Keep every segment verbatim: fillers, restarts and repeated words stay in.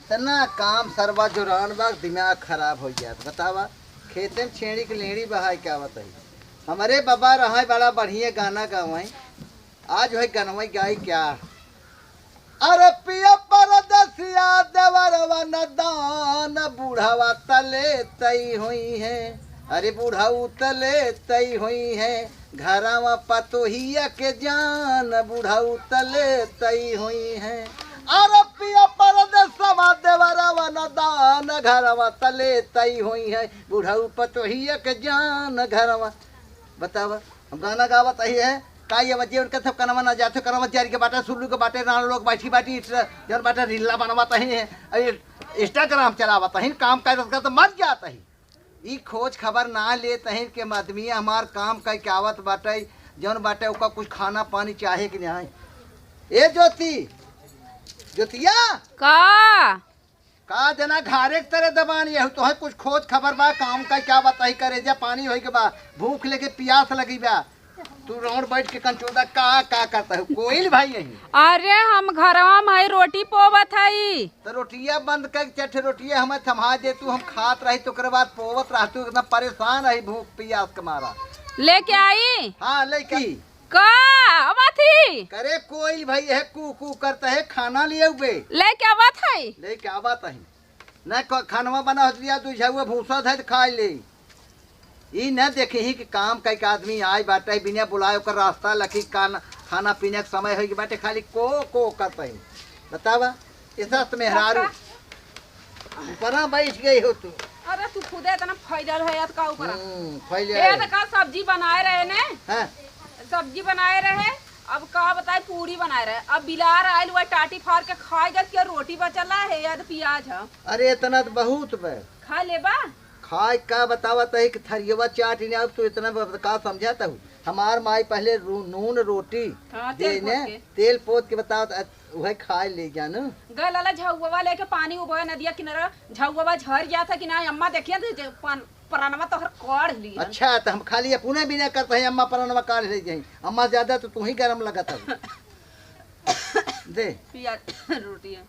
इतना काम सरवा जोरान बा, दिमाग खराब होइ जात। बतावा, खेते में छेड़ी के लेड़ी बहाई के आवत ही। हमरे बाबा रहे बड़ा बढ़िया गाना गावे, आज वही गनवई गाई क्या? अरे पिया परदेसिया देवरवा न दान, बूढ़वा तले तई हुई है। अरे बूढ़ऊ तले तई हुई है, घरवा पतोहिया के जान, बूढ़ऊ तले तई हुई है। अरे पिया परदेसवा देवरवा न दान, घरवा तले तई हुई है, बूढ़ऊ पतोहिया के जान, घरवा। बतावा, हम गाना गावत ही है, का ये बजे उनके सब कनवा ना जाते, कनवा जारी के बाटे, सुल्लू के बाटे, रान लोग बैठी बैठी, इस-, जौन बाटे रीला बनवत ही है, अरे Instagram चलावत ही, काम करत करत मर जात ही। ई खोज खबर ना लेत ही कि आदमी हमार काम कइ के आवत बाटे, जौन बाटे ओका कुछ खाना पानी चाहे कि नहीं। ए ज्योति, ज्योतिया! का? का जना घारे के तरे दबान, यहू तोहे कुछ खोज खबर बा, काम का क्या बताई, करेजा पानी होई के बा, भूख लेके पियास लगी बा। तू रोड बैठ के कंचूदा का, का करत है? कोइल भाई यही। अरे हम घरवा में हई, रोटी पोवत हई। तो रोटिया बंद कर, चट रोटिया हमें थमा दे तू, हम खात रही तो ओकरे बाद पोवत रह तू, एकदम परेशान है भूख पियास के मारा। लेके आई? हाँ, लेके आई। का आवत ही? करे कोइल भाई, यह कू कू करत है, खाना लिए बे। लेके आवत है। लेके आवत है। न क-, खानवा बना होत लिया, तू झउआ भूसा धर खा ले। ई न देखी कि काम कई के आदमी आए बाटे, बिना बुलाए ओकर रास्ता लखी, कान-, खाना पीने के समय होई के बाटे, खाली को को करत है। बतावा, ऐसा तो मेहरारू। ऊपरा बैठ गई हो तू। अरे तू खुदे इतना फैलल है, याद का ऊपरा? हम्म, फैलल ये है। तो का सब्जी बनाए रहे ने? हाँ। सब्जी बनाए रहे, अब का बताए, पूरी बनाए रहे, अब बिलार आइल, वह टाटी फाड़ के खाए गल, क्या रोटी बचला है, याद पियाज है। अरे इतना तो बहुत बे। खा लेबा? खाए का बतावत है कि थरियवा चाट ने, अब तू इतना ब-, का समझत हूँ? हमार माई पहले रू-, नून रोटी हाँ, तेल दे ने, पोत के। तेल पोत के बतावत, अ, वह खाए ले जानू। गल वाला झउवा लेके पानी उबोए नदिया किनारा, झउवा झर जात है कि ना, अम्मा देखिए तो जे पान-, परानवा तोहर काढ़ ली है। अच्छा, तो हम खाली अपने बिना करते हैं, अम्मा परानवा काढ़ ले जाई। अम्मा ज्यादा तो तू ही गरम लगत है। दे। पिया रोटी है।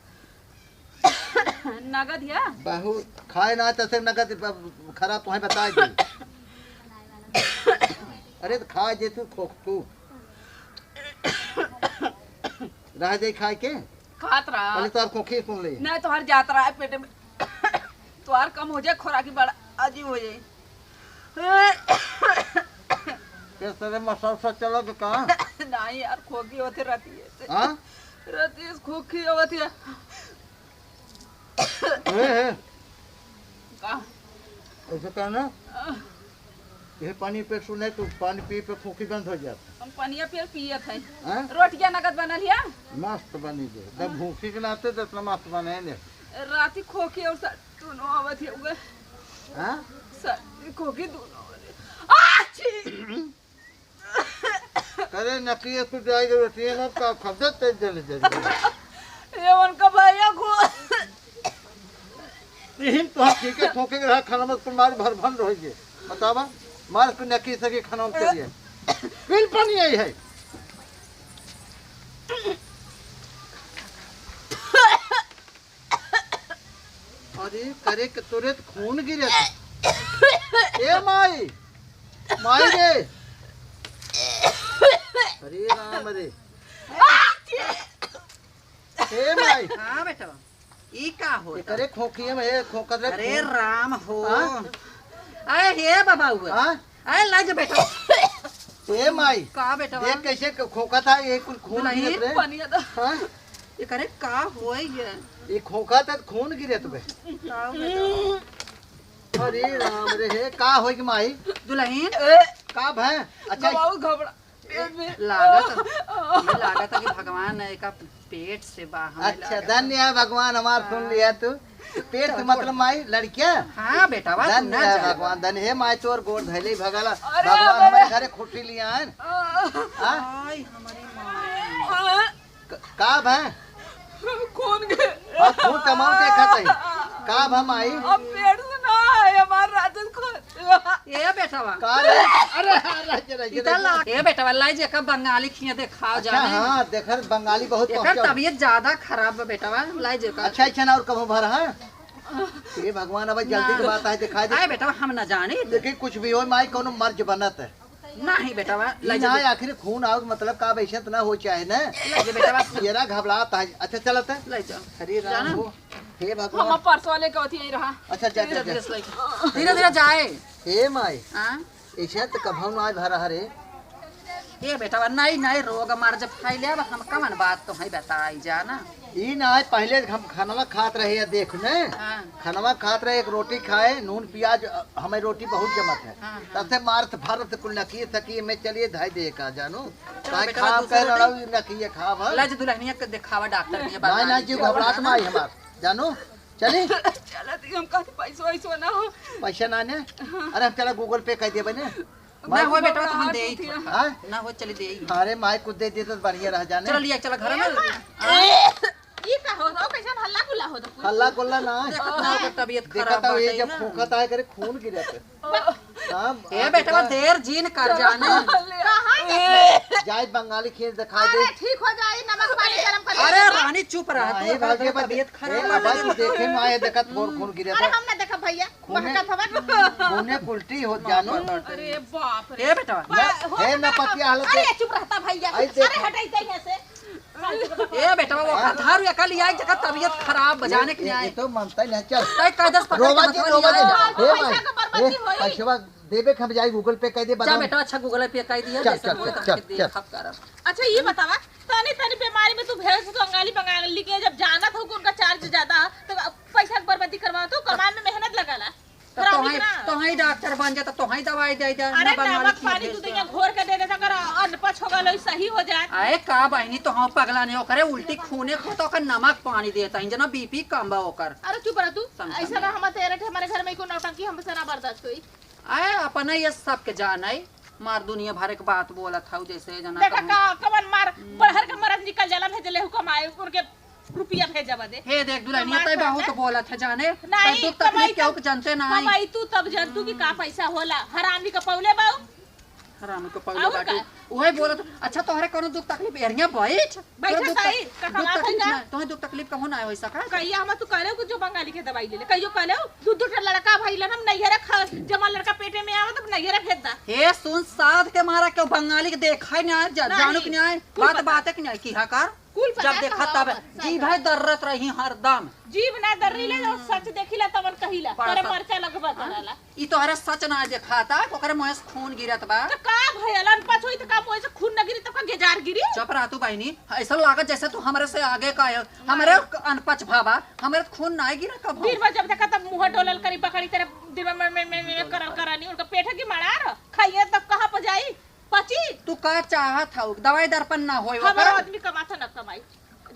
नगद या? बहुत खाए ना तो से नगद ब-, खराब तुम्हें बता दी। अरे तो खा जे तू खोख तू। रह जाई खाए के? खात रहा। पहले तो आप खोखी सुन ले। नहीं, तोहर जात रहा है पेट में। तोहर कम हो जाए, खोराकी बड़ा अजीब हो जाए। के सरे मसा उसा चला तो का? नहीं यार, खोखी होते रहती है। हाँ? रहती है, खोखी होती है। हे, हे। का? ऐसे करना, आ। ये पानी पे सुने तो पानी पी पे खोखी बंद हो जाता। हम पनिया पे पियत है। हाँ? रोटिया नगद बनल है? मस्त बनी दे। तब भूखी के नाते तो इतना मस्त बने ले। राती खोखी और सा-, दोनों आवत है उगे। हाँ? सा-, खोखी दोनों आवत है। आ, छी! करे नकिए तू जाए के रोटिए ना का खब्दत ते जल जल। ये उनका भैया को इहिन तो हम ठीक है, ठोके के रहा, खाना मत पर मार भर भन रहिए। बतावा, मार को नकी सके खाना मत करिए। बिल पानी आई है। अरे करे के तोरे त खून गिरे। ए माई, माई रे। अरे राम रे। ए माई। हाँ बेटा, ई का होता? एकरे खोखिए में, ए, खोखत रे अरे खून। राम हो। हाँ? अरे हे बाबा हुआ। हाँ? अरे लज बेटा। ए माई। का बेटा? देख कैसे क-, खोखत है, ये कुल खून दुलही? गिरत रे। पनिया दा। हाँ? एकरे का होई ये? ये खोखत है, खून गिरत बे। का बेटा? अरे राम रे, हे, का होई के माई? दुलही? का भय? अच्छा। बहुत घबरा। लागत, हमें लागत है कि भगवान एका पेट से बा, हमें अच्छा, लागत है। धन्य है भगवान हमार, सुन हाँ। लिया तू। पेट से छोड़, मतलब छोड़। माई, लड़किया? हाँ, बेटा, बा, तू धन्य ना है जा। भगवान, धन्य है माई, तोर गोड़ धैले भगला। अरे, भगवान अरे। हमारे घरे खुट्टी लिया है। हाँ? आई, हमारी माई। हाँ। क-, का भा? खून के। हाँ, खून तमाम देखत है। का भा माई? अब पेट से ना है, हमार राजन खून। ए बेटवा। का रे? अरे, अरे, अरे, अरे, इधर ला। ए बेटवा, लाई जे का बंगाली खिया देखाओ अच्छा, जाने। हाँ, देखर बंगाली बहुत एकर पहुंचल। तबीयत ज्यादा खराब बा बेटवा, लाई जे का। अच्छा, अच्छा, ना और कबहूँ भर है? हे भगवान, अब जल्दी ना। के बात है, दिखाई दे। आए बेटवा, हम ना जानी। देखी, कुछ भी हो, माई, कोनो मर्ज बनत है। नहीं बेटवा, ई लाई ना, जे। आखिर खून आओ, मतलब का, वैसे तो ना हो चाहे ना। लाई जे बेटवा। येरा घबरात है। अच्छा, चलत है। लाई जा। हरे राम जाना। हो। हे भगवान। हम परसों लेके होती यही रहा। अच्छा, अच्छा, अच्छा, धीरे अच्छा। धीरे से लाई। धीरे धीरे जाए। हे माई। हाँ? ऐसे तो कभौ ना भरा हरे। ए बेटवा, नई नई रोग मर्ज फैले, अब हम कवन बात तोहई बताई जाना। ई ना है, पहले हम खानवा खात रहे या देख ने, हाँ। खानवा खात रहे, एक रोटी खाए, नून प्याज, अ, हमें रोटी बहुत जमत है। हाँ, हाँ। तब से मारत भारत कुल नकी थकी में चलिए धाई दे का जानू। चलो काहे बेटवा, खाब दूसरे कह रोटी। रहा हूँ, नकी ये खाब है। लाई जे दुल्हनिया के देखावा डॉक्टर के ना, ना, बंगाली जी, के। घबरात माई हमार, जानू, चली? चलत ही हम कहते पैसो वैसो ना हो। पैसा ना ने? हाँ। अरे, हम चला Google Pay कर दिए बने। ना हो बेटा, तो हम दे ही। हाँ? ना हो, चली दे ही। अरे माई, कुछ दे दे तो बढ़िया रह जाने। चलो लिया, चला घर में। ए, माँ। हाँ। ई का हो, हो कैसन हल्ला गुल्ला हो तो? हल्ला गुल्ला ना। देखत ना हो, तबीयत देखत खराब हो, ये बाटे जब ना। फूंकत आए करे, खून गिरत है। हाँ, ए आ, बेटवा, देखा। देर जीन कर जाने। कहाँ जाते? जाए बंगाली खेत दिखाई दे। अरे, ठीक हो जाए, नमक पानी गरम कर अरे दे। रानी, चुप रह, तू नहीं, ओकर भागे मत। तबीयत खराब ए, बाटे। अब तू देखे माए, देखत फोर खून गिरत अरे, है। हम ना देखब भैया, खूने, महकत हवन। खूने उल्टी हो जानू। अरे बाप रे। ए बेटवा। बा-, ना, हो हे ना सकता पतिया हालत अरे, है। चुप रहता भैया। आई अरे, देखो। हटाई दे यहाँ से। ए बेटवा, वो हाँ। धारू एका लिया, जेकर तबीयत खराब, बजाने के ये, लिए ये आए। तो मानता ही नहीं, चल। तय कायदे से पकड़ के रोवा मत जी, लिया। रोवा जी। हे पैसा भाई, का बर्बादी ए, होई। पैसवा देबे के हम जाई Google Pay कर दे, जा बदाम। बेटा, अच्छा Google Pay कर दिया, चल, जैसे चल, बोलता चल, है, चल, देखा चल। करब। अच्छा, ये बतावा, तनी, तनी बीमारी में तू भेज तू बंगाली, बंगाली के जब जानत हो कि उनका charge ज्यादा, तो पैसा के बर्बादी करवाओ, तो कमाए में मेहनत लगाला। तो हरामी तोहई, ना। तोहई डॉक्टर बन जा, तो तोहई दवाई दे दे, अरे ना बंगाली नमक खीर पानी भेज तू तो दे। यहाँ घोर के दे देता कर, अनपच हो गलो, सही हो जात। अरे का बहिनी, तो हम पगला नहीं, ओकरे उल्टी खूने खो, तो ओकर नमक पानी देता ही, जना B P कम बा ओकर। अरे चुप रह तू, समझा ऐसा ना। ना हम तेरे हमारे घर में कोई नौटंकी हमसे ना बर्दाश्त होई। आए, अपना ये सब के जान आई, मार दुनिया भर एक बात बोलत हऊ, जैसे जना देखा कहूँ। का, कवन मार, हम्म। बहर के मरद निकल जाला, भेजले हु कमाए, उनके रुपया भेजा बदे। हे देख दुल्हनिया, कमाए तय बहुत बोलत है जाने, नहीं, तय दुख तकलीफ कमाई केहू तब, के जानते ना आई। कमाई तू तब जानतू कि का पैसा होला, हरामी का पौले बाऊ। हरामी के पहिले और बाटी। का? उहे बोलत, अच्छा, तोहरे कौनो दुख तकलीफ, एरिया बैठ। बैठे तोहरे दुख सही, तक-, का दुख कमात है तकलीफ का? ना, तोहरे दुख तकलीफ कहूँ ना होई सका। कहिया हम तू कहले कि जो बंगाली के दवाई ले ले, कहियो कहले, दू दू ठे लड़का भइलन, हम नैहरे खा, जमा लड़का पेटे में आवत, अब नैहरे भेज दा। हे सुन, साध के मारा केहू बंगाली के देखा ही ना, जा-, नहीं। जानू कि नहीं, कुल बात पता। बात है कि नहीं, की हा कर? कुल पता जब है देखा कहाँ तब पर, जी सही भाई बात। दर्रत रही हरदम। जीभ ना दर्री ले, जो हम्म। सच देखी ला तवन कही ला, बड़ा तोरे सच। मरचा लगबा हाँ? कराला। ई तोहरा सच ना देखाता, ओकरे मुँह से खून गिरत बा। त का भयल? अनपच होई त का मुँह से खून न गिरी, त का गेजार गिरी? चुप रह तू बहिनी, ऐसा लागत जैसे तू हमरे से आगे का है। हमरे अनपच भावा, हमरे त खून ना गिरा कब। दिन भर जब देखा तब मुँह डोलल करी बकरी, तेरे दिन भर में, में, में, में करल करानी, उनका पेट है कि मड़ार? खाइए तब कहाँ पर जाई? पची? तू का चाहत हऊ? दवाई दर्पण ना होई हमर ओकर? आदमी कमाता ना कमाई।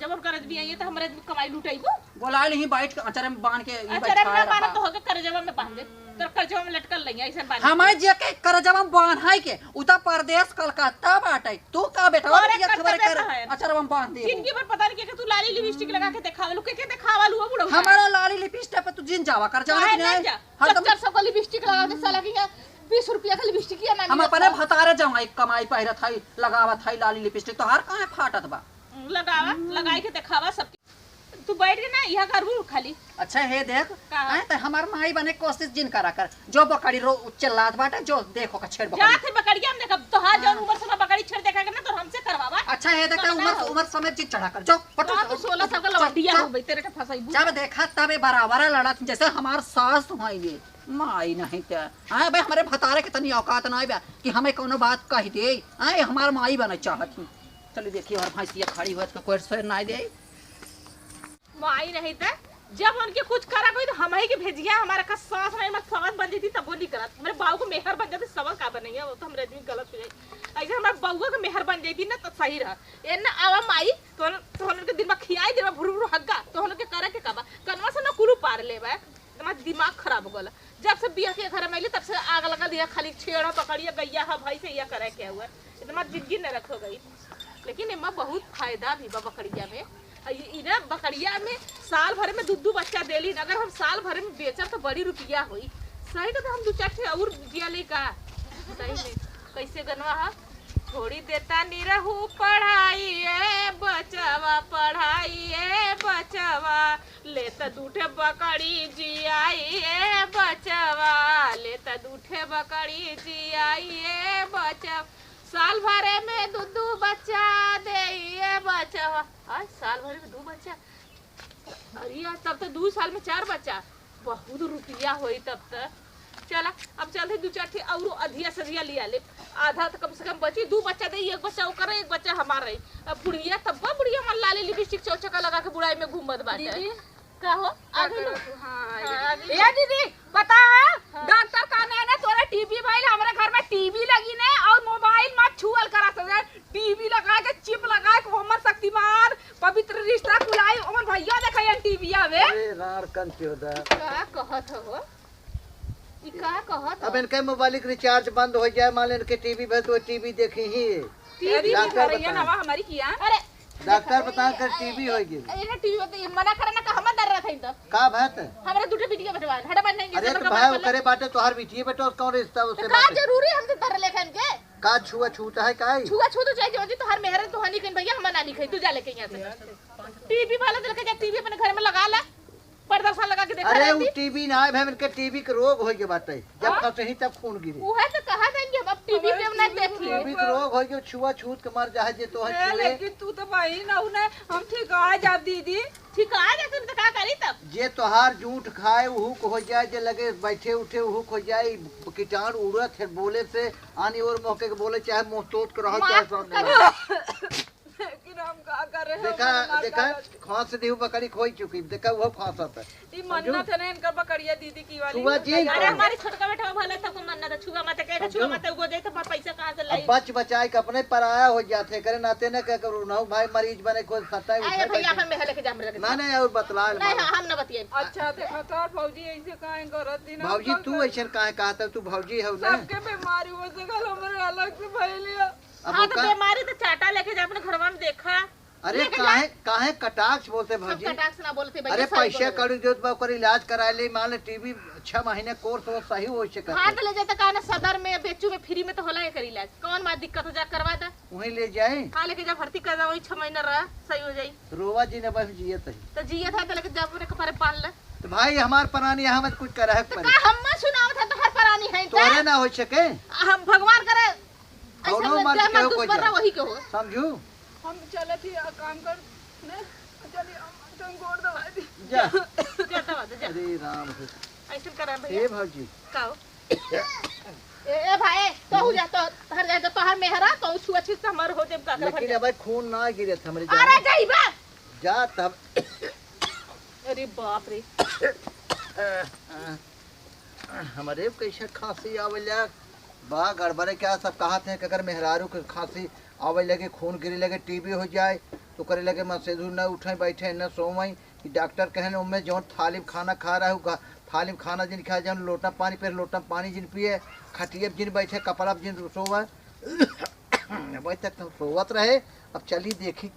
जब हम करज भी आइए तो हमरे आदमी कमाई लुटाइबो। बोला लिही बैठ के अचरे में बांध के ई अचरे में बैठाए ना बांध रहा। तो होके करजवा में बांध दे। तोर करजवा में लटकल नहीं ऐसे बांध। हमारे जे के करजवा में बांध है के, उ त परदेस कलकत्ता बाटे। तू का बेटा तोरे ये खबर कर्तव्य कर का है? अचरवा में बांध दे। जिंदगी भर पता नहीं के, के तू लाली लिपस्टिक लगा के देखावलू, के, के देखावलू वो बुढ़ऊ? हमारा लाली लिपस्टिक पे तू जिन जावा कर, जाना काहे कि नहीं? नहीं जा? हरदम चार चार सौ का लिपस्टिक लगा के साला के यहाँ बीस रुपया का लिपस्टिक या ना हम मिलत अपने बा। भतारे जाऊंगा, एक कमाई पहिरत है, लगावत है लाली लिपस्टिक, तोहार काहे फाटत बा? लगावा, हम्म। लगाई के देखावा सबके। तू बैठ के ना, यहाँ करबू खाली। अच्छा, हे देख, का? हैं, त हमार माई बने कोशिश जिन करा कर। जो बकरी रो चिल्लात बाटे, जो देखो का छेड़ बकरी। जात है बकरिया में देखब, तोहार जौन हाँ। उम्र समय बकरी छेड़ देखा के ना, तो हमसे करवावा। अच्छा, हे देख, तो उम्र, बताओ। उम्र समय जिन चढ़ा कर। जो, पटो, हाँ, तू सोलह साल का चल, लवंडिया चल। हो गई, तेरे के फंसाई बू। जब देखा तबे बराबर लड़त, जैसे हमार सास हुई ये। माई नहीं त। हाँ, बे, हमरे भतारे के तनी औकात ना बा कि हमें कौनो बात कह दे। हाँ, ये हमार माई बने चाहत ही। चलो देखिए, और भैंसिया खड़ी हुआ, इसका कोई शेर ना दे। माई नहीं त, जब उनके कुछ करा कोई तो हम ही के भेजिया, हमारा का सास नहीं, मत सास बन जाती तब वो नहीं करत। हमारे बाबू को मेहर बन जाती, सवाल का बनेंगे, वो तो हमरे आदमी गलत हो जाए। ऐसे हमारे बउआ के मेहर बन जाती ना तो सही रहा। ए ना आवा माई, तो, तो उनके दिन में खियाई, दिन में भुरु भुरु हग्गा, तो उनके करे के का बा? कनवा से ना कुलू पार लेबे। इतना दिमाग खराब हो गला। जब से बिया के घर में अइली, तब से आग लगा दिया, खाली छेड़ा पकड़िया, गैया है, भाई से यह करे के हुआ। इतना जिंदगी नरक हो गई। लेकिन एमा बहुत फायदा भी बा बकरिया में। आ, ई, ई ना बकरिया में साल भर में दू दू बच्चा देली। अगर हम साल भर में बेचब तो बड़ी रुपया होई। सही कहत, हम दू चार ठे और दिया ले का? सही में। कैसे गनवा है? छोड़ी देता निरहू पढ़ाई ए बचवा, पढ़ाई ए बचवा, लेत दू ठे बकरी जियाई ए बचवा, लेत दू ठे बकरी जियाई ए बचवा, साल भरे में दू दू बच्चा देई ए बचवा। आज साल भरे में दू बच्चा। अरे यार, तब तो दू साल में चार बच्चा, बहुत रुपया होई तब तो। चला, अब चलते दू चार ठे औरो अधिया सधिया लिया ले, आधा तो कम से कम बची, दू बच्चा दे, एक बच्चा ओकर, एक बच्चा हमार रही। अब बुढ़िया तब बुढ़िया मन लाली लिपस्टिक चौचका लगा के बुढ़ाई में घूमत बाटे। दीदी, का हो? का आ गइल? करत हो? हाँ, आ हाँ, गइल। आ गइल। ए दीदी, बता, हाँ। डॉक्टर कहने है ना, तोरे टीबी भइल, हमरे घर में टीबी लगी ने, और मोबाइल मत छुअल करा, समझे? टीवी लगा के, चिप लगा के, ओमन शक्तिमान, पवित्र रिश्ता कुल आई, ओमन भैया देखे हैं टीविया में। अरे रार कन चोदा। का कहत हो? ई का कहत अब हो? इनके मोबाइल के रिचार्ज बंद हो जाए, मान लो इनके टीवी भर तो टीवी देखी ही। टीवी डॉक्टर भैया बताएं। नवा हमारी किया। अरे डॉक्टर देखा, बताएं, ए, कर ए, टीवी ए, हो गई। ए, ना टीवी होते, मना करे ना, का हम डर रहा था इधर। का बात है? हमारे दूठे बिटिया बटवान, हटा बन नहीं, अरे तो भाई, ओकरे बाटे तोहार बिटिया बेटा, कौन रिश्ता उससे तो का बात है? जरूरी हम तो डर लेखन के? का छुआछूत है का ई? छुआछूत हो चाहे जवन जी, तोहार मेहर तोहनी कहीं भैया, हमार नानी कहीं, तू जा लेके यहाँ से। टीवी वाला तो लेके जा, टीवी अपने घर में लगा ला, पर्दा सा लगा के देखा अरे, उ रहती। टीवी ना है भाई, इनके टीवी के रोग होई के बाटे, जब हाँ? फंसही तब खून गिरे। उहे तो कहा था कि हम अब टीवी पे ना देखी। टीवी के रोग होई के छुआछूत के मर जाए जे तोहर ए, छुए। लेकिन तू तो बहिन हऊ ना, हम ठीक आ जाब दीदी। ठीक आ जाते तो का करी तब? जे तोहार जूठ खाए उहू को हो जाए, जे लगे बैठे उठे उहू को हो जाए, कीटाणु उड़त है बोले से, आनी ओर मोहके के बोले, चाहे मुंह तोत के रहो, माँ, चाहे सामने करो। रहो। लेकिन हम का करे, देखा, हमारे माँ देखा, का खांस दिहु बकरी खोई चुकी, देखा वो खांसत है। ई मन्नत है ना इनका बकरिया दीदी की वाली। छुआ जी। अरे हमारी छोटका बेटा भले तको मन्नत है, छुआ मत, कहे छुआ मत, उगो जाए तो पैसा कहाँ से अब लाई? बच बचाए के अपने पराया हो जाते, करे नाते न कह करू, नहु भाई मरीज बने, कोई सत्ता अरे उठे भैया, बैठे। हम मेहर लेके जाम, लेके ना, जाम। नहीं, और बतला नहीं, मत। हाँ, हम ना बतियाई। अच्छा, देखा तो भौजी ऐसे काहे करत दिन भौजी, तू ऐसे काहे कहत है, तू भौजी हो ना? सबके बीमारी हो से कल हमरे अलग से भइलिया। अब हाँ, तो ओका बीमारी तो चाटा लेके जा अपने घरवा में देखा। अरे लेके जा। काहे, काहे कटाक्ष बोलते सब भौजी? कटाक्ष ना बोलते भैया, अरे सही पैसे बोल रहे। कौड़ी देत बा, ओकर इलाज करा ले, मान ले टीवी छह महीने कोर्स हो, सही हो सकत हाँ, है। तो ले जाते काहे ना सदर में, बेचू में, फ्री में तो होला एकर इलाज। कौन बात दिक्कत हो जा, करवा दा। वहीं ले जाए। हाँ, लेके जा, भर्ती कर दा, वहीं छह महीना रहा, सही हो जाई। रोवा जी ने बस जियत है। तो जियत है तो लेके जा, अपने कपड़े पाल ले। तो भाई हमार परानी यहाँ मत कुछ करा है तो परे। का हम सुनावत है, तोहर परानी है तो? तोरे ना हो सके। हम भगवान करे कौनो ऐसा मत मर्द जा, केहू हमार को दुश्मन जा। रहा, वही के हो। समझू? हम चलत ही, आ, काम कर, ने, चली, हम तुम गोड़ दबा दी। जा। जा, दबा दे, जा। अरे राम हो। ऐसे करा भैया। ए भौजी। का हो? ए, ए भाई, तो हो जा, तो हर जा, तो हर मेहरा, तो छुआ छुत से हमर हो जाए, का लेकिन करबा? अब खून ना गिरे थे हमरे अरे जान। जाइबा। जा तब। अरे बाप रे। हमरे कैसे खांसी आवेला? बा गड़बड़े क्या सब कहत हैं कि अगर मेहरारू के खांसी आवे लगे, खून गिरे लगे, टीबी हो जाए, तो करे लगे मन से न उठे, बैठे, न सोवे। ई डॉक्टर कहेन, ओमे जौन थाली में खाना खा रहा है, उ गा-, थाली में खाना जिन खाए, जौन लोटा में पानी पिए, लोटा में पानी जिन पिए, खटिया पे जिन बैठे, कपड़ा पे जिन सोवे। अबे तक तो सोवत रहे, अब चली देखी।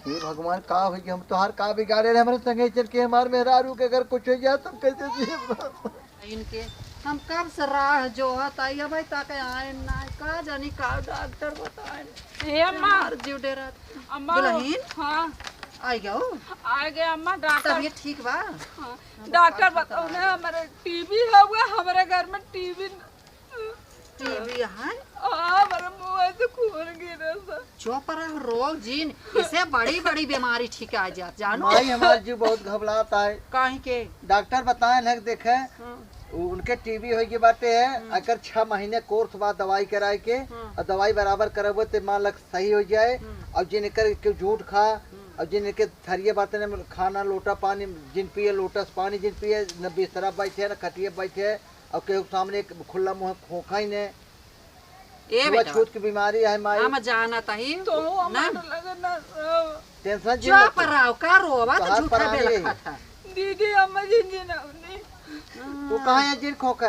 हे भगवान, का होई, हम तोहार का बिगाड़े रहे, हमरे संगे चल के हमार मेहरारू के अगर कुछ हो जाए, तब कैसे जिए? इनके हम कब से राह जोहत आई, अबे तक आए ना, का जानी का डॉक्टर बताए। हे अम्मा। हमार जीव डेरात। अम्मा, दुल्हन? हाँ। आई गयो? आ गए अम्मा, डॉक्टर। तबीयत ठीक बा? हाँ, डॉक्टर बताओ ना, हमारे टीबी हो गया, हमारे घर में टीबी न- टीबी है? हाँ, हमारे मुंह से खून गिरा था। चुप रह, रो जिन, इसे बड़ी बड़ी बीमारी ठीक आ जात, जानो? माई, हमार जीव बहुत घबरात है। काहे के? डॉक्टर बताए ना, देखे, हाँ। उ-, उनके टीबी होई के बाटे है, हम्म। अगर छह महीने कोर्स बाद दवाई कराए के, हाँ। और दवाई बराबर करबो ते मान लग सही हो जाए, हम्म। और जिन एकर के जूठ खा, हम्म। और जिन एकर थरिये बाटे न खाना, लोटा पानी, जिन पिए लोटा से पानी, जिन पिए न बिस्तरा बैठे, न खटिया बैठे, और केहू के सामने एक खुला मुंह खोखा ही ने। ए छुआ बेटा, छूत की बीमारी है माई। हम जानत ही। तो ना। हमार लगे ना, अ, टेंशन जिन चुप रहो, का रोवा तो तोहार झूठा परानी बेलखा है। था। दीदी, अम्मा जिन जिन हमने। वो कहाँ है जिन खोखा?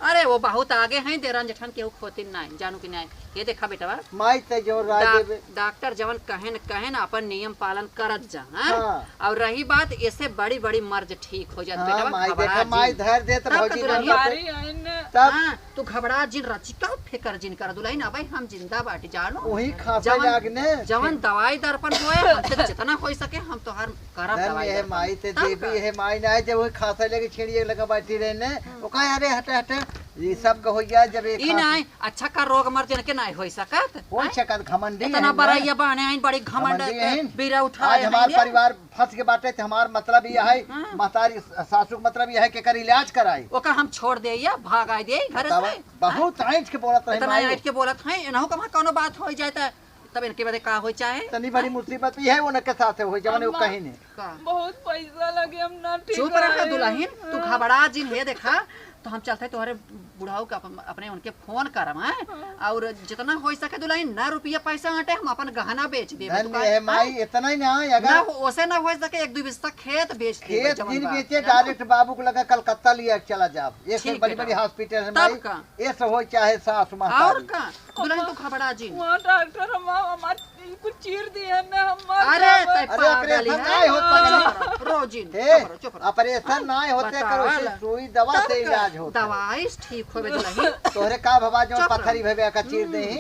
अरे, वो बहुत आगे हैं, देरान जेठान केहू खोतिन नाई, जानू कि नाई। ये देखा बेटवा, माई ते जो राय डा-, देबे। डॉक्टर जवन कहेन, कहेन अपन नियम पालन करत जा, हाँ? हाँ। और रही बात, ऐसे बड़ी बड़ी मर्ज ठीक हो जात हाँ, बेटवा, माई घबरा देखा, माई जिन। धर देत तब भौजी का दुल्हन घर बाटे। तब हाँ, तू घबरा जिन, रचिका फिकर जिन कर दुल्हन, अबे हम जिंदा बाटी जानो। वही खांसे जवन, लाग ने। जवन दवाई दर्पण होए, हमसे जितना हो सके हम तोहार करब धन दवाई ये है दर्पण। माई ते तब देवी का? है माई ना है, जब वही खांसे लगे छेड़िए लगा बैठी रहे ने, हम्म। वो कहा, "अरे हटे, हटे, ये सब का हो गया जब ये ई खांसे।" नहीं, अच्छा का रोग मर जन के नहीं होई सकत, होई हैं? सकत, घमंडी इतना है बड़ा ना। ये बाने आइन, बड़ी घमंड घमंडी है। बीरा उठाए आज हमार हैं ये। परिवार फंस के बाटे, तो हमार मतलब ये है, हाँ। महतारी सासू के मतलब ये है कि एकर इलाज कराई। ओका हम छोड़ दे या भाग आए दे घर बतावा, से। बहुत ऐंठ के बोलत रहे इतना माई। ऐंठ के बोलत हैं, इनहू का वहाँ कौनो बात हो जाए तो तब इनके बदे का हो चाहे? तनी बड़ी मुसीबत ये है, उनके साथ हो, जवन वो अम्मा, कहीं नहीं। का? बहुत पैसा लगे, हम ना ठीक चुप रहा कराए। दुल्हन, तू हाँ। घबरा जिन, हे देखा, तो हम चलते तोहरे बुढ़ाऊ के अप-, अपने उनके फोन करम, हैं? हाँ। और जितना हो सके दुल्हन, ना रुपया पैसा हटे, हम अपन गहना बेच देबे धन दुकान, ये है माई, हैं? इतना ही ना, अगर ना हो, ओसे ना हो सके, एक दो बिस्सा खेत बेच देबे, खेत जवन जिन बा, बेचे, जानो? डायरेक्ट बाबू को लगा कलकत्ता लिया के चला जाओ, एक ठीक बड़ी है, बड़ी जाओ। हॉस्पिटल है तब माई, का? ये सब हो चाहे सास और महतारी। का? दुल्हन, तू घबरा जिन। वहाँ डॉक्टर हम, हमार कुछ चीर दिए ना, हम मर अरे, जाबे। तै अरे, पागल ऑपरेशन है। नाय होत, पागल। चुप रहो, रो जिन, हे, चुप रहो, चुप रहो। ऑपरेशन हाँ, नाय होते, बतावा करो, ला। सुई दवा तब से का? इलाज होता। दवाई से ठीक होबे दुल्हन। तोहरे का भवा जो चुप रहो। पत्थरी भवे का चीर हम्म। देही?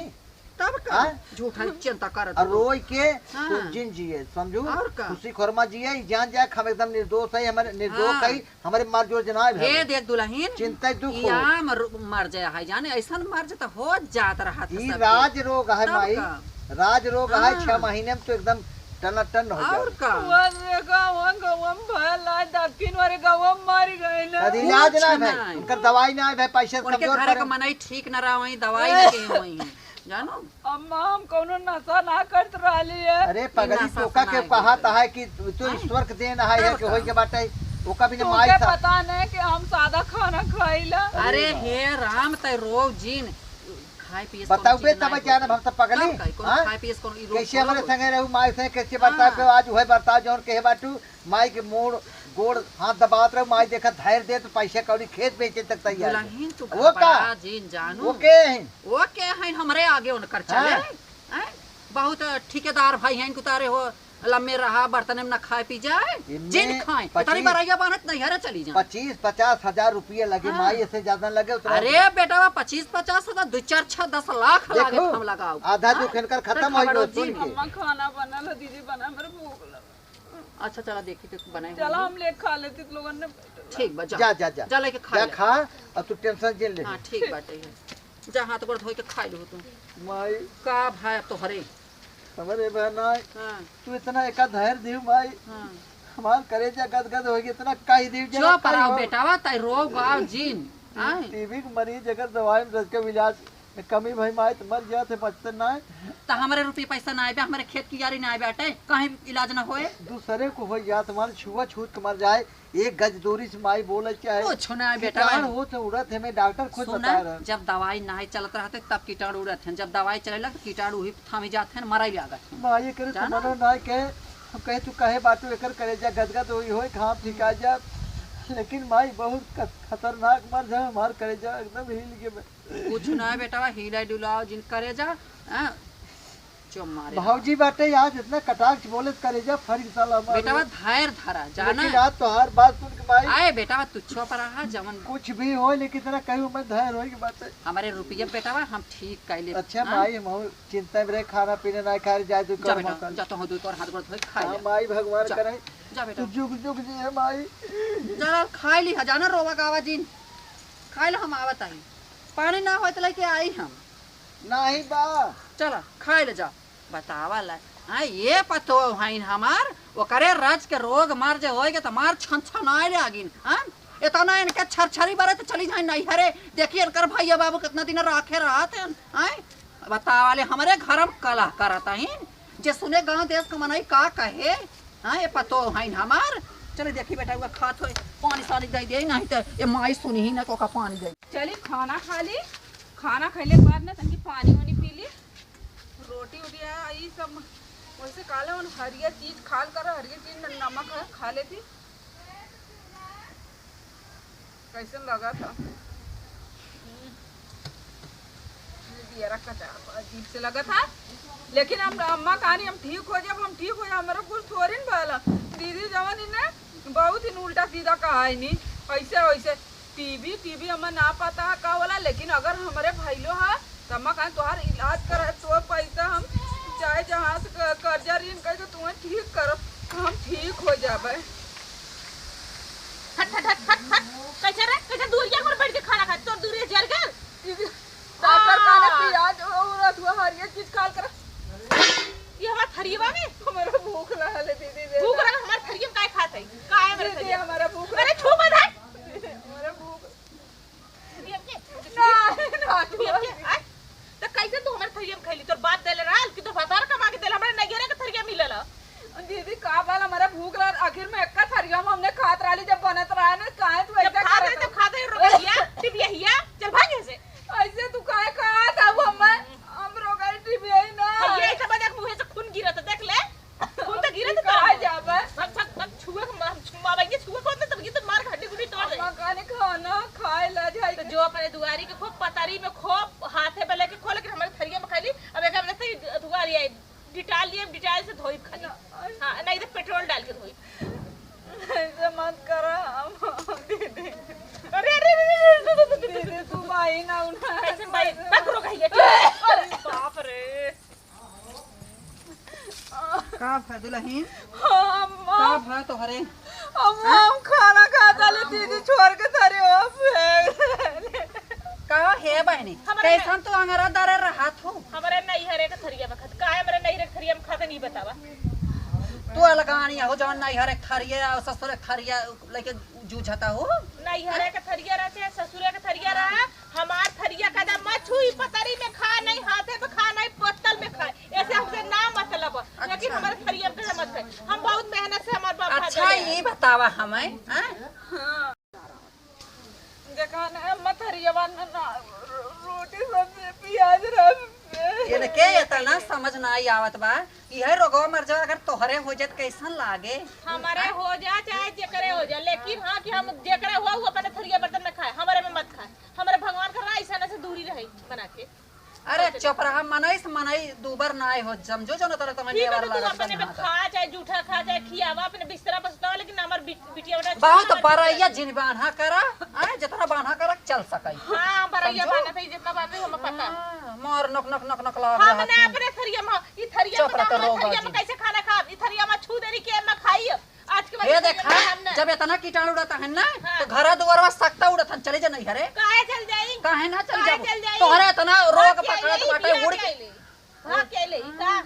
तब का? हाँ? झूठा चिंता करत और हो। रोई के हाँ। तू जिन जिए, समझू? और का? खुशी खोरमा जिए, ई जान जाए कि हम एकदम निर्दोष है, हमारे निर्दोष हाँ। है, हमारे मार जोर जनाए भवे। हे देख दुल्हन, चिंता दुख ई हो। आम रो-, मर जाए है, जाने, ऐसन मर जाए तो हो जात रहा था ई सबके। राज रोग है तब माई, का? राज रोग है, हाँ। छह महीने में तो एकदम टनाटन हो और जाए। का? वहाँ से गाँव, गाँव में भयल आज दक्षिण वाले गाँव में मर गए ना। कभी इलाज कुछ ना है, नहीं। उनकर दवाई ना है, पैसे से उनके कमजोर घर पड़े। का मनई ठीक ना रहा, वहीं दवाई ए। लेके वहीं है, जानो? अम्मा, हम कौनो नशा ना करत रहली है। अरे पगली, नशा तोका के सुनाई कहा देते। था है कि तू हैं? ईश्वर के देन है, तब है कि का? होई के बाटे, ओका भी तू माई के था। पता नहीं कि हम सादा खाना खाइला। अरे अरे हे राम, तै रो जिन, खाए पिए से बताओ कौनो बे, चीज तब नहीं जाना होता। हम तो पगली, तब का, कौनो हाँ? खाए पिए से कौनो ई रोग कैसे थोड़ा हमारे होता। संगे रहू, माई से कैसे बर्ताव हाँ। करो, आज वही बर्ताव जौन कहे बाटू, माई के मोड़, गोड़, हाथ दबावत रहो, माई देखत धैर्य दे, तो पैसा कौड़ी खेत बेचे तक तैयार है। दुल्हन, तू वो का? घबरा जिन जानू। वो के हैं? वो के हैं हमरे आगे उनकर हाँ। चले? हैं? बहुत ठेकेदार भाई हैं, कुतारे हो, लम्बे रहा, बर्तन में ना खाए पी जाए, इनमें जिन खाए। पच्चीस तनी बरैया बनत नहीं, हरे चली जाए। पच्चीस पचास हजार रुपये लगे, हाँ। माई, इससे ज्यादा लगे उतना अरे नहीं। बेटा, वो पच्चीस पचास हजार, दो चार छह दस लाख लागे देखो, हम लगाओ। आधा जो हाँ? खेनकर खत्म हो गया, सुन के। अम्मा, खाना बना लो, दीदी बना, मेरे भूख लगा। अच्छा, चला देखी तो बनाई चला, होगी। हम ले खा लेती तो लोगन ने। ठीक बा, जा। जा, जा, जा। जा लेके खा जा ले। खा, और तू टेंशन जिन ले। हाँ, ठीक बाटे है। जा हाथ गोड़ धोई के खाई लो तू। माई। का भाई अब तोहरे? हमारे बहनाई। हाँ। तू इतना एका धैर्य दियो माई। हाँ। हमार करेजा गद गद होई, इतना कह दियो, जरा चुप कह रहो हो। बेटावा, तै रो गाव जिन। हाँ। टीबी के मरीज अगर दवाई में रच के इलाज कमी भई माई, त मर जात है, बचते ना है। त हमरे रुपये पैसा ना आइबे, हमरे खेत कियारी ना आइबे, अटे कहीं इलाज ना होए। दूसरे को हो जात, हमारे छुआ छूत के मर जाए, एक गज दूरी से माई बोले चाहे। कुछ ना है बेटा। कीटाणु होत है, उड़त है, मैं डॉक्टर खुद सुना, बता रहा। जब दवाई ना चलत रहते तब कीटाणु उड़त है, जब दवाई चले लग कीटाणु ही थामी जात है, मराई लागत है। माई करे जाना? तुमने ना कहे, हम कहे तू कहे बाटू एकर करेजा गदगद होई होए, घाम ठिका जा, लेकिन माई बहुत ख-, खतरनाक मर जाए, हमार करेजा एकदम हिल के। कुछ ना है बेटवा, हिला डुलाओ जिन करेजा, हाँ? जो मारे भौजी बाटे आज इतना कटाक्ष बोले त करेजा फरी साला हमार। बेटवा धैर्य धरा, जाना। लेकिन आज तोहार बात सुन के माई आए बेटवा, तू चुप रहा, जवन कुछ भी होए, लेकिन इतना कहूँ मैं धैर्य होए की बात है। हमारे रुपया बेटवा हम ठीक कर ले। अच्छा हाँ? माई, हम चिंता में रहे, खाना पीना ना खाए, जाए तू जा कर बेटा, मौका। जा तो दूध और हाथ गोड़ धोए, खा हाँ ले। माई, भगवान जा, करे। जा बेटा। तू जुग जुग जिए माई। जा खाई ली, जाना रोवा गावा जिन। खाई लो, हम आवत आई। पानी ना होए त लेके आई हम। नाही बा। चला, खाए ले जा। बतावा ला। हाँ, ये पतो हईन हमार, ओकरे रज के रोग मर्ज होए के त हमार छन छनाए लागिन। हाँ? इतना इनके छरछरी बरे त चली जाए नैहरे। देखी इनकर भैया बाबू कितना दिन राखे रहत हैं। हाँ? बतावा ले, हमरे घर में कलह करत हईन। जे सुने गाँव देश के मनई का कहे। हाँ, ये पतो हईन हमार। चले देखी बेटा, हुआ खात होए, पानी सानी दे दे, नहीं त ये माई सुनी ही ना, कोका पानी दे। चली खाना खा ली, खाना खैले के बाद ना तनकी पानी वानी पी ली, रोटी उटी आ, ई सब वैसे काले उन हरियर चीज खाल कर, हरियर चीज में नमक है, खा लेती। कैसन लगा था? हम्म। ये रखा था, अजीब से लगत है। लेकिन हम, अम्मा कहानी हम ठीक हो जाब, हम ठीक हो जाब, हमरा कुछ थोड़ी न भला। दीदी जवन इन्हें बहुत ही उल्टा सीधा कहा है नी, ऐसे वैसे। टीबी, टीबी हमें ना पता है का होला, लेकिन अगर हमरे भइलो है, त अम्मा कहें तोहार इलाज करे, तोर पैसा हम चाहे जहाँ से क-, कर्जा ऋण करके तुम्हें ठीक करब, हम ठीक हो जाबे। हट, हट, हट, हट, हट। कैसे रे? कैसे दूरिया पर बैठ के खाना खाए? तोर दूरिया जर गल? दीदी, डॉक्टर कहने हाँ। पियाज और अथवा हरियर चीज खाल कर। ये हमार थरियवा में? हमारा भूख रहल है दीदी, दे भूख दे। रहल, हमार थरिया में काहे खात है? काहे हमारे दीदी, थरिया में? हमारा भूख अरे रहल। छू मत है। हमारा भूख ये के? ना, ना, ये के? आय? तो कैसे तू हमारे थरिया में खैली? तोर बाप देले रहल कि तोर भतार कमा के देले? हमारे नैहरे के थरिया मिलल ह। दीदी, का बाल हमारा भूख रहल, आखिर में एक्का थरिया में हमने खात रहली जब बनत रहा ना, काहे तू जब ऐसा खात करत है, हो? जब खात है, रोगहिया, टिबियहिया, चल भाग यहाँ से। ऐसे तू काहे कहत हऊ हमें? हम रोगही टिबियही ना। हाँ, ये है। ऐसे बजा के मुँहे से खून गिरत है, देख ले। खून तो गिरत है कहाँ तोरा। जाबे? भग, भग, भग, छुए के मार, छुआ भाई, ये छुए कौन था? तब ये तो मार के हड्डी गुड्डी तोड़ दे। अम्मा कहने खाना खाए ला जाए तो के। जो अपने दुआरी के खूब पतारी में खूब हाथे पे लेके खो, लेकिन हमारे थरिया में खैली। अब एक हमने से दुआरी आई, डिटाल लिए, डिटाल से धोई खाली। ना, हाँ, नहीं तो पेट्रोल डाल के धोई। ऐसे मत करा हम, दीदी। अरे, अरे, अरे, अरे, अरे, अरे, अरे। दीदी, तू भाई ना उन्हें। कैसे भाई? ना करो कहिए। अरे बाप रे। का भा दुलहिन? हाँ, अम्मा। का भा तोहरे? अम्मा, हाँ? हम खाना खाता ले दीदी छोड़ के थारे वापस। का हे बहनी? हमरे कैसन तू अंगरा दरे रहत हो? हमरे नैहरे के थरिया में खात। काहे हमरे नैहरे के थरिया में खात नहीं बतावा? तू अलगानी हो जवन नैहरे के थरिया और ससुरे के थरिया लेके जूझता हो? नैहरे के थरिया रहा चाहे ससुरे के थरिया रहा, हमार थरिया कदा मत छू, ई पतरी में खा नहीं, हाथे पे खा नहीं, पत्तल में खा, ऐसे हमसे ना मतलब। लेकिन अच्छा। हमारे थरिया में कदा मत खाए, हम बहुत मेहनत से हमार बाप अच्छा, खाते हैं। ये बतावा हमें, हाँ? हाँ। देखा ना, अम्मा थरिया बा ना, ना, रो-, रोटी सब्जी प्याज रस। इनके इतना समझ ना आई आवत बा, इहे रोगवा मर जावा अगर तोहरे हो जात कैसन लागे? हमारे हाँ? हो जा चाहे जेकरे हो जा, लेकिन हाँ कि हम जेकरे हो उ अपने थरिया बर्तन में खाए, हमारे में मत खाए। हमारे भगवान का राह ऐसा से दूरी रहे बना के। अरे चुप रहा, मनई से मनई दूबर नाय हो, समझो जो न तोरा तमन ठीक है, लेवर तो तू लागत अपने में बा। खा चाहे जूठा खा चाहे खियावा, अपने बिस्तरा पर सुतावा, लेकिन हमार बिट-, बिटिया बेटा बहुत छोटा बरैया जिन बान्हा करा, आए जितना बान्हा करा चल सकई। हाँ, बरैया समझो? बान्हा सही जितना बात है हमें पता। हाँ, मार नक नक नक नक लाग हम रहा ना थी। अपने थरिया में, ई थरिया चुप में रह, तो तो रोग थरिया में बाजी। कैसे खाना खाब? ई थरिया में छू देरी के में खाई? आज के बाद ये देखा, हम ना। जब इतना कीटाणु उड़ता है ना, हाँ। तो घरा दुआरवा सकता उड़त हन, चले जा नहीं हरे। काहे चल जाई? काहे ना चल काहे जाबो? चल जाई? तोहरे इतना रोग भाग के पकड़त आइले, बाटे, बिया उड़ के के आइले। भाग के आइले, ई का?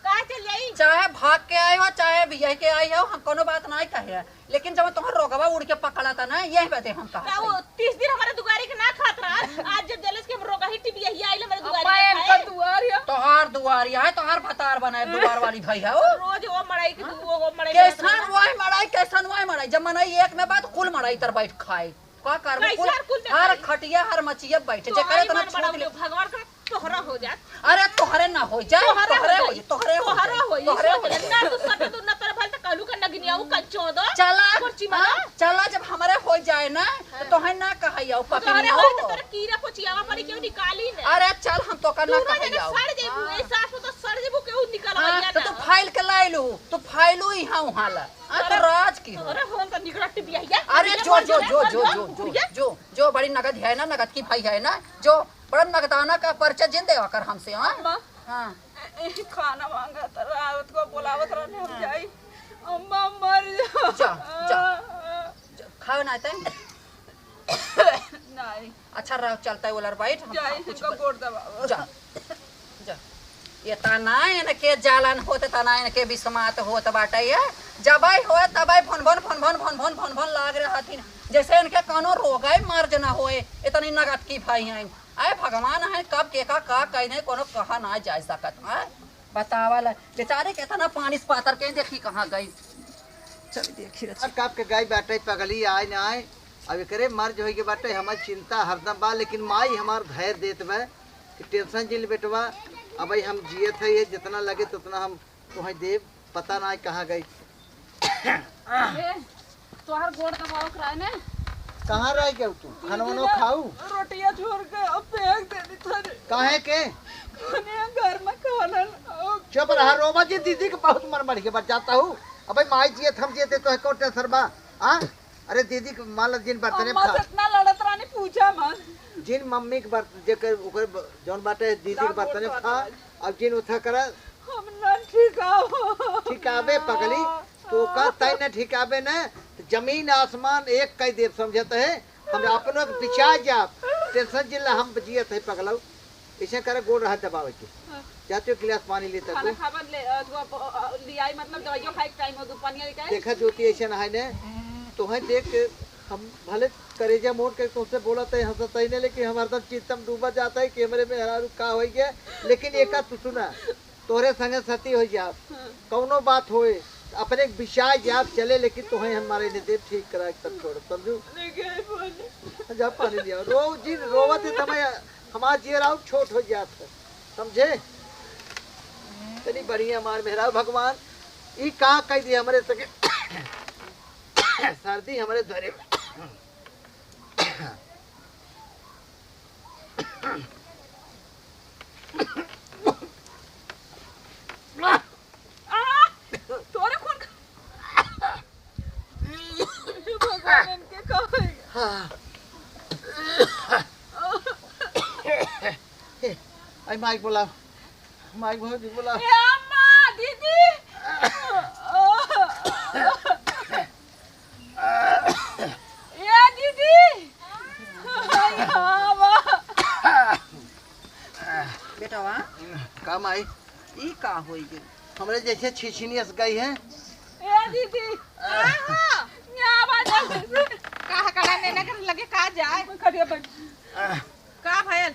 काहे चल जाई? चाहे भाग के आए हो, चाहे बिया के आई हो, हम कोनो बात नहीं कहे। लेकिन जब तोहर रोगवा उड़ के पकड़ता ना, यही बदे हम कहत का वो हई। तीस दिन हमारे दुआरी के ना खात रहा, आज जब जलस के हम रोगही टिबिया ही आइल हमारे दुआरी अम्मा, के इनका खाए। दुआर है। तोहार दुआरी है, तोहार भतार बनाए दुआर वाली भई है, ओ। रोज वो मड़ाई के दू, वो, वो मड़ाई के कैसन दू। वाई मड़ाई, कैसन वाई मड़ाई? जब मनई एक में बात कुल मड़ाई तर बैठ खाए। का करबो कैसे कुल? यार कुल में हर खाई? खटिया, हर मचिया बैठ, तो जेकरे आई इतना मन छूट बड़ा ले। भगवान का तोहरा हो जात। अरे तोहरे ना हो जाए, तोहरा हो तोहरे हो जाई। जाए, तोहरे हो तोहरा जाए, होई, तोहरे सोच हो ले। जाए। ना तू सटे तू ना तोरा भल त कहलू का नगिनिया उ कंचो दो। चला, कुर्सी में हाँ, ना। चला जब हमरे हो जाए ना, तो हाँ। तोहे ना कहई आओ तोहरे पपिनिया हो हो। तो तोरा कीड़ा पोचियावा पड़ी केहू निकाली ना। अरे चल हम तो का ना तू ना कहई जाने आओ। सड़ जेबू, हाँ। ए सास में तो सड़ जेबू केहू निकलवा हाँ, दिया तो ना। तू फाइल के लाई लू, तू फाइलू इहाँ उहाँ ला। हाँ, तो अरे, राज की हो। अरे हो तो निकलत बिया। अरे अरे जो, जो, जो, जो, जो, जो, जो, बुढ़िया। जो, जो, बड़ी नगद है ना, नगद की भाई है ना, जो बड़ा नगदाना का परिचय जिन देवा कर हमसे, हाँ? अम्मा, हाँ। ए, ए, खाना मांगत रहा, उसको बुलावत रहने हम हाँ। जाई। अम्मा, मर जा। जा, जा। जा, खाओ ना तैं। नहीं। अच्छा रहो, चलता है उलर बैठ, हम जाई, कुछ इनका ब-, गोड़ दबाओ। जा, जा। ये तना इनके जालन होत, तना इनके बिस्मात होत बाटे ये। जबै होए तबै भन भन, भन भन, भन भन, भन भन लाग रहथिन। जैसे इनके कौनो रोगै मर्ज न होए, इतनी नगद की भाई हैं। आए भगवान है, कब के का, का कह दे, कोनो कहा ना जा सकत। आए बतावल, बेचारे के इतना पानी से पातर के देखी कहाँ गई। चल देखी रच। अब कब के गई बाटे पगली, आए ना आए। अब एकरे मर्ज होई के बाटे, हमार चिंता हरदम बा, लेकिन माई हमार धैर्य देत बा कि tension जिन बेटवा, अब हम जियत है, ये जितना लगे उतना हम तोहे देब, पता ना कहाँ गई। ए, तोहर गोड़ दबाओ करा ने। कहाँ रह गयो तू? खाना वाना खाऊ? रोटिया छोड़ के अब फेंक देनी थारे। काहे के? खाने घर में खाना ना। चुप रहा, रोवा जी, दीदी के बहुत मन बढ़ के बच जाता हूँ। अबे माई जियत हम जियत तो है, कौन टेंशन बा? हाँ? अरे दीदी के मान लो जिन बर्तने अम्मा खा। से इतना लड़त रानी पूछा मत। जिन मम्मी के बर्त-, जेकर, ओकर ब-, जौन बाटे दीदी के का बर्तने बोल खा, बात? अब जिन उठा करा। हम ना ठिकाओ। ठिकाबे पगली, तो का तय न ठिकाबे न, तो जमीन आसमान एक कई देव समझत है। हम अपनो के बिचार जाब, टेंशन जिला हम जियत है पगलऊ। ऐसे करे गोड़ रहा दबावे के। हाँ। जाते हो गिलास पानी लेता खाना तू। खाबा ले, अ, अ, अ, लियाई मतलब दवाइयों खाए के टाइम हो, दू पानी लेके आए। देखा ज्योति ऐसे नहाए ने, तोहे देख के हम भले करेजा मोड़ के तुमसे बोलत है, हंसत है ने, लेकिन हम हरदम चिंता में डूबा जाता है कि हमरे मेहरारू का होई गया। लेकिन एका तू सुना, तोरे संगे सती हो जाब, हाँ। कौनो बात होए, अपने के बिचार जाब चले, लेकिन तोहे हमारे ने देव ठीक करा के तब छोड़, समझू? लेके आए पानी। जा पानी लिया, रो जी, रोवत है तब हमार जियर और छोट हो जात है, समझे? इतनी बढ़िया हमार मेहरारू भगवान, ई का कह दिया हमरे सके सर्दी हमरे धरे। आ, तोरे खून का, भगवान इनके का होई? हाँ। ए, आई माइक बोला, माइक भौजी बोला। ए अम्मा, दीदी। ए दीदी। आई अम्मा। बेटवा, का माई? ई का होई गई? हमरे जैसे छिछिनी अस गई है। ए दीदी, आहा, यहाँ आवाज आ गई। का हकड़ा नैना के लगे का जाए? खड़िया बैठ। का भयल?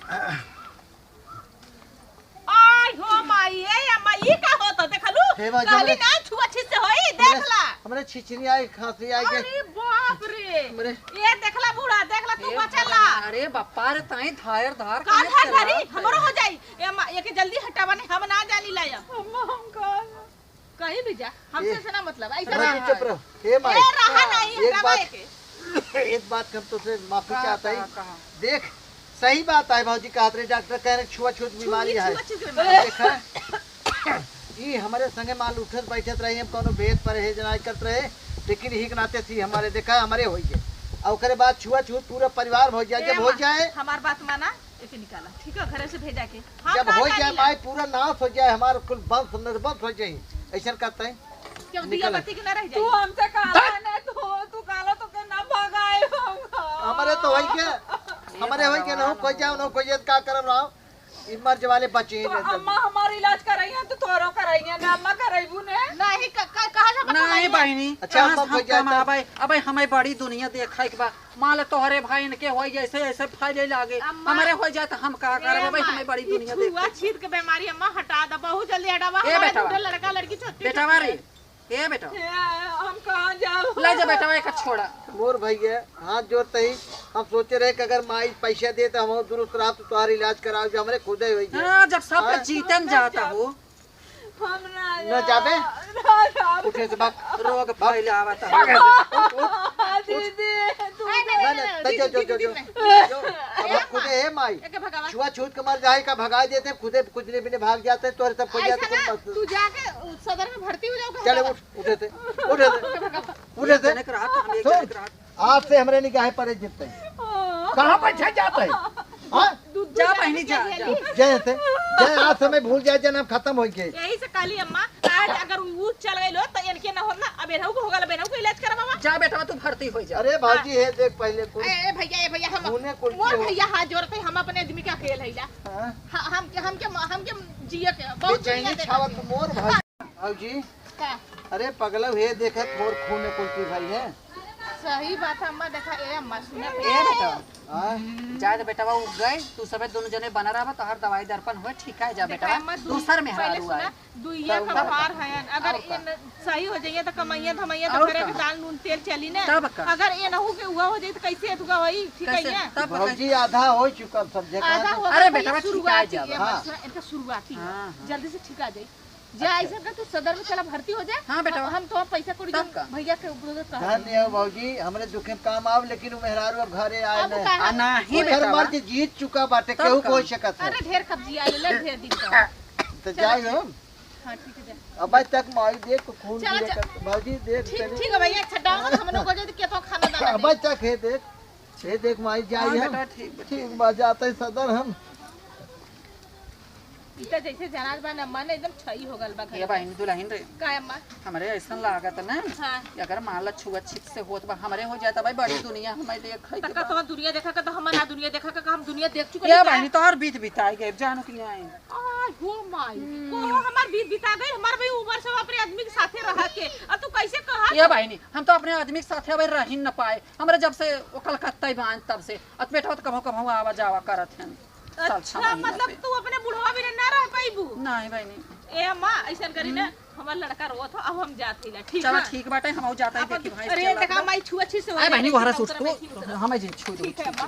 आई हो माई, ए अम्मा, ई का होता? देखलू? हे माई, कहली हमरे ना, छुआछूत से होई, देख ला। हमरे छिछिनी आई, खांसी आई के। अरे बाप रे। हमरे ये देखला बूढ़ा, देखला तू हे बचला। भगवान, अरे बापा रे, ताई धायर धार का काहे धार चला धारी? है? हमरो हो जाई। ए अम्मा, ये के जल्दी हटावा, नहीं हम ना जानी लाया। अम्मा, हम का कहीं भी जा, हमसे ए, से ना मतलब, ऐसा रहा ना। चुप रहो। हे माई, ए, रहा नहीं, एक हटावा बात, एके। एक बात हम तोसे माफी कहा, चाहत हई। कहा, कहा? देख, सही बात है भौजी, कहत रहे डॉक्टर कह रहे छुआछूत बीमारी है। छुआछूत बीमारी। देखा, ई हमरे संगे माल उठत बैठत रही, हम कौनो भेद परहेज ना करत रहे, लेकिन यही के नाते सी हमरे देखा, हमरे होई गए। और ओकरे बाद छुआछूत पूरा परिवार हो जाए, ए जब हो माँ, जाए। हमार बात माना, एके निकाला, ठीक है, घरे से भेजा के। हम जब कहाँ हो जाए जानी ला? माई, पूरा नाश हो जाए, हमार कुल वंश निर्वंश हो जाए, ऐसा कहते हैं। क्यों दिया निकल। बत्ती के ना रह जाए? तू हमसे काला ना, तू, तू काला तो के ना भगाए हम। हमारे तो वही के, हमारे वही के ना कोई जाओ, ना कोई जाए, का करब रहो? ई मर्ज वाले बचे ही तो नहीं। अम्मा हमार इलाज कराइए, तो तोरो कराइए ना, अम्मा कराइबू ने। नहीं, क-, क-, कहाँ से नहीं, बताइए? बहिनी, अच्छा, कहाँ अम्मा से हम कोई जाए तो कमाबे? अबे हमें बड़ी दुनिया देखाई के बा। मान ले तोहरे भाई इनके होई जैसे, ऐसे फैले लागे। अम्मा, हमरे होई जाए तो हम का ए करब? अबे अम्मा, हमें बड़ी ई दुनिया देख। छुआछूत के बीमारी अम्मा हटा दा, बहुत जल्दी हटावा। ए हमारे बेटवा, दूसरे लड़का लड़की छोटी बेटवा छोटी रे, है। ए बेटा। ए, हम कहाँ जाब? ले जा बेटवा, एक छोड़ा। मोर भैया, हाथ जोड़ते ही हम सोचे रहे कि अगर माई पैसा दे तो हम दुरुस्त रहा तो तुम्हारा इलाज कराओ, जो हमरे खुदे होई गया। हाँ, जब सब हाँ? जीतन हम ना जाता जाब। हो। हम ना ना जाबे? जाब, ना जाब। उठे से भाग। रोग भाग। फैले आवत है। भाग। उठ, उठ। दीदी, तू नहीं, नहीं, ना, नहीं, ना, दीदी, जो, जो, दीदी, जो। नहीं। जो, अब खुदे है माई। एके भगावा। छुआछूत के मर जाए का भगा देते, खुदे कुछ नहीं भी नहीं भाग जाते, तोरे सब कोई ऐसा जाते, ना, कुछ मत। तू जाके सदर में भर्ती हो जाओ, चले कहाँ उठ, उठे थे, उठे थे, उठे थे। एक जने के रहत, हम एक सुन, जने के रहत। आज से हमरे निगाहें पड़े जितने। हाँ। कहाँ बैठे जाते हैं? हाँ? दूध जा दूध बहिनी, जा, जा, जा। जय से, जय आज समय भूल जाए, जन्म खत्म हो गए। यही से कहली अम्मा, आज अगर ऊ चल गइल हो, तो इनके ना होत ना, अब एनहू को होगा, अब एनहू को इलाज करवावा। जा बेटवा, तू भर्ती हो जा। अरे भौजी, हाँ। हे देख पहले कुल ए, ए भैया, ए भैया, हम खूने कुल मोर की हो। भैया हाथ जोड़ते, हम अपने आदमी का खेल है ला। हाँ? हाँ, हम के, हम के, हम के जिए के, बहुत बेचैनी दुनिया देखा छावत के। मोर भौजी। भौजी, का? अरे पगलऊ, हे देखत मोर खूने कुल की भाई है। सही बात है अम्मा, देखा, ए अम्मा, सुना ए बेटा। हाँ? जा दे बेटवा, उ गए, तू सबे दोनों जने बना रहा, तो हर दवाई दर्पन हुए, ठीक है, जा देखा बेटवा, अम्मा, दू-, दूसर में पहले हरारू सुना, आए। दुइया तब का का? भार है, अगर और का? ये न-, सही हो जाइए तो कमाइया धमाइया तो और घरे का? भी दाल नून तेल चली ना। तब का? अगर ये नहू के हुआ हो जाए तो कैसे एतुका होई, ठीक है कैसे? ना? तब भौजी कैसे? आधा हो चुका सब जगह। आधा हो अरे गया, बेटवा, ये शुरुआत ठीक है, ठीक है, हाँ। बस इनका शुरुआती है। हाँ, हाँ। जल्दी से ठीक आ जाए। जा, अच्छा। ऐसा कर, तू सदर में चला, भर्ती हो जा। हाँ, बेटा। हम, हम तो पैसा कौड़ी तब का? भैया के उपयोग कर धन्य हो भौजी, हमरे दुखे में काम आव, लेकिन उ मेहरारू अब घरे आए अब नहीं। कहाँ? आ, नहीं, ओकर बेटा। मर्जी जीत चुका बाटे, तब केहू का? कोई शकत है। अरे, ढेर कब्जी आए ले, ढेर दिन का। तो चलो, जाए ठीक। हम। हाँ, ठीक है, जा। अब भाई तक माई देख, खून चलो, गिरे चलो। कर, भौजी देख ठीक, तनी। ठीक है भैया, अच्छा, डाउन हम लोग को जल्दी केतो खाना दाना अब दे। भाई तक है देख, हे देख माई जाई हाँ, हम। बेटा, ठीक बा। ठीक बा, जाते सदर हम। ई त जैसे जनाज बा ना, मन एकदम छई हो गल बा घर ये में। बहिनी दुलहिन रे, का अम्मा? हमरे ऐसन लागत ना हाँ। कि अगर मान ला छुआछूत से होत बा, हमरे हो जाता भाई, बड़ी दुनिया हमें देख है त के का बा। तोहर दुनिया देखा के, तो हमर ना दुनिया देखा के, हम दुनिया देख चुके ये हैं का? बहिनी तोहर बीत बिताई गए, जानो कि नहीं? आय हो माई, हम्म। को हमार बीत बिता गई, हमार भाई उम्र से अपने आदमी के साथे रहा के, और तू कैसे कहा ये बहिनी, हम तो अपने आदमी के साथे भाई रही न पाए, हमरे जब से वो कलकत्ता ही बांध तब से, और बेटा तो कभो कभो आवा जावा करत हैं। साल अच्छा, छह महीना मतलब पे। तू अपने बुढ़वा बिना ना रह पाइबू? नहीं बहिनी। ए अम्मा, ऐसन करी ना, हम्म। हमार लड़का रोत हो, अब हम जात ही ना, ठीक चलो है? ठीक बाटे, हम जाता ही अपन देखी भाई, अरे चला देखा अपना। माई छुआछूत से हो अरे जाए, बहिनी, वहरा लेकिन सूट उतना को, नहीं होता। हमें जी छू दो, ठीक है, छू दो। अम्मा।